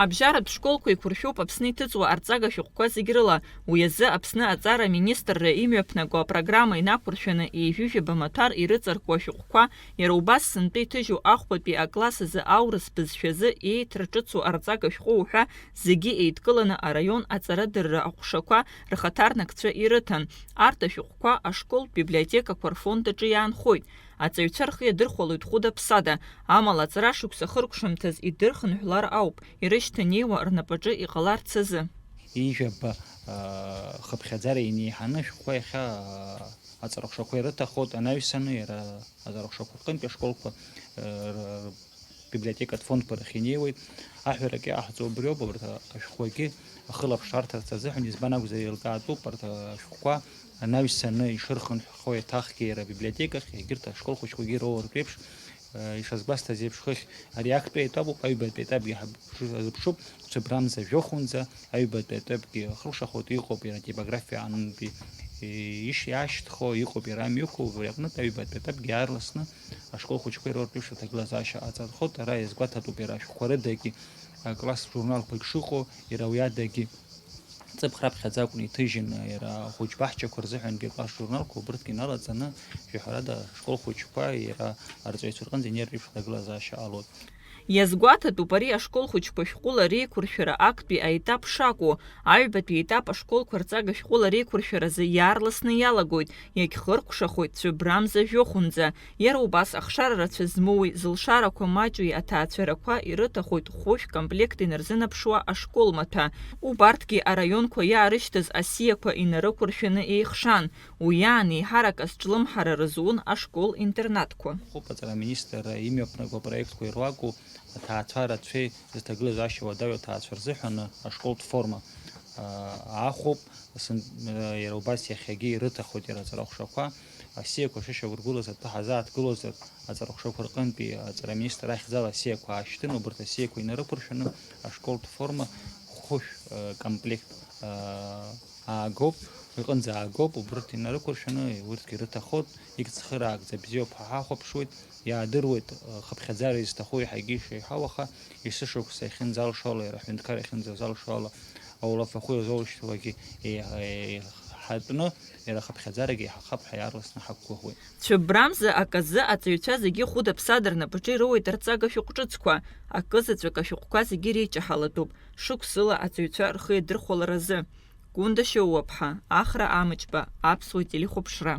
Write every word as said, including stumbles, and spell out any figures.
Абжьаратә школқәа еиқәыршәоуп Аԥсны иҭыҵуа арҵага шәҟәқәа зегь рыла. Уи азы Аԥсны аҵара аминистрра имҩаԥнаго апрограмма инақәыршәаны ҩажәижәаба маҭәар ирыҵаркуа ашәҟәқәа, иара убас сынтәа иҭыжьу ахәбатәи акласс азы аурыс бызшәазы еиҭраҿыцу арҵага шәҟәы уҳәа зегьы еидкыланы араион аҵарадырра аҟәшақәа рхаҭарнакцәа ирыҭан. Арҭ ашәҟәқәа ашколтә библиотекақәа рфонд аҿы иаанхоит. Аҵаҩцәа рхы иадырхәалоит хәыда-ԥсада, амала аҵара шықәса хыркәшамҭаз идырхынҳәлар ауп, ирышьҭанеиуа рнапаҿы иҟаларц азы. Ижәаба, аа, хыԥхьаӡара инеиҳаны ашәҟәқәа иахьа, аа, аҵарахәшақәа ирыҭахоит анаҩсаны, иара аҵарахәшақәа рҟынтә ашколқәа, аа, р-, р-, библиотекатә фондқәа рахь инеиуеит. Аҳәарак иаҳҵо убриоуп, абарҭ ашәҟәқәагьы ахылаԥшра арҭарц азыҳәан, избан акәзар, еилкаатәуп арҭ ашәҟәқәа анаҩсаны ишырхынҳәхо еиҭахгьы иара абиблиотекахь, егьырҭ ашкол хәыҷқәагьы роуртә еиԥш, э, ишазгәасҭаз еиԥш, хыхь ари актәи аетапуп, аҩбатәи аетапгьы ҳазыԥшуп, цәыбрамза жәохәынӡа, аҩбатәи аетапгьы хыркәшахоит, иҟоуп иара атипографиа аҟынтәи, э, иш-, иаашьҭхо, иҟоуп иара амҩақәа, убри аҟнытә аҩбатәи аетапгьы иаарласны ашкол хәыҷқәа ироуртә еиԥш аҭагылазаашьа ҟаҵатәхоит, ара иазгәаҭатәуп иара ашәҟәқәа рыдагьы, акласс журналқәагь шыҟоу, иара уи адагьы ҵыԥх раԥхьаӡа акәны иҭыжьын, иара ахәыҷ баҳчақәа рзыҳәангьы акласс журналқәа убырҭгьы иналаҵаны, жәаҳәарада, ашкол хәыҷқәа иара арҵаҩцәа рҟынӡа инеиртә еиԥш аҭагылазаашьа ҟалоит. Иазгәаҭатәуп ари ашкол хәыҷқәа шәҟәыла реиқәыршәара актәи аетап шакәу, аҩбатәи аетап ашколқәа рҵага шәҟәыла реиқәыршәаразы иаарласны иалагоит, иагьхыркәшахоит цәыбрамза жәохәынӡа. Иара убас ахшара рацәа змоуи зылшарақәа маҷуи аҭаацәарақәа ирыҭахоит хәышә комплект инарзынаԥшуа ашкол маҭәа. Убарҭгьы араионқәа иаарышьҭыз асиақәа инарықәыршәаны еихшан. Уи аан еиҳарак азҿлымҳара рызун ашкол-интернатқәа. Хәыԥ аҵара аминистрра имҩаԥнаго апроектқәа ируаку аҭаацәа рацәеи зыҭагылазаашьа уадаҩу аҭаацәа рзыҳәаны ашколтә форма, аа, аахәоуп. Сын-, иара убас иахьагьы ирыҭахоит иара аҵарахәшақәа. Асиақәа шышьақәыргылаз атәы ҳазааҭгылозар, аҵарахәшақәа рҟынтәи аҵара аминистр ахьӡала асиақәа аашьҭын, убарҭ асиақәа инарықәыршәаны ашколтә форма хәышә, э, комплект, э, аагоуп, иҟынӡа аагоуп, убарҭ инарықәыршәаны урҭгьы рыҭахоит, егьцхыраагӡа бзиоуп ҳәа ҳахәаԥшуеит, иаадыруеит, э, хыԥхьаӡара изҭаху еиҳагьы ишеиҳау, аха есышықәса иахьынӡалшо ала, иара аҳәынҭқар иахьынӡазалшо ала, аулафахәы иазоушьҭуагьы еиҳа-, еиҳатәны, иара ахыԥхьаӡарагьы еиҳахап ҳәа иаарласны ҳақәгәыӷуеит. Цәыббрамза аказы аҵаҩцәа зегьы хәыда-ԥсада рнапаҿы ироуеит арҵага шәҟәҿыцқәа, акызаҵәык ашәҟәқәа зегьы реиҷаҳалатәуп, шықәсыла аҵаҩцәа рхы иадырхәаларазы. Гәында Шьоуаԥҳа, Ахра Амҷба, Аԥсуа телехәаԥшра.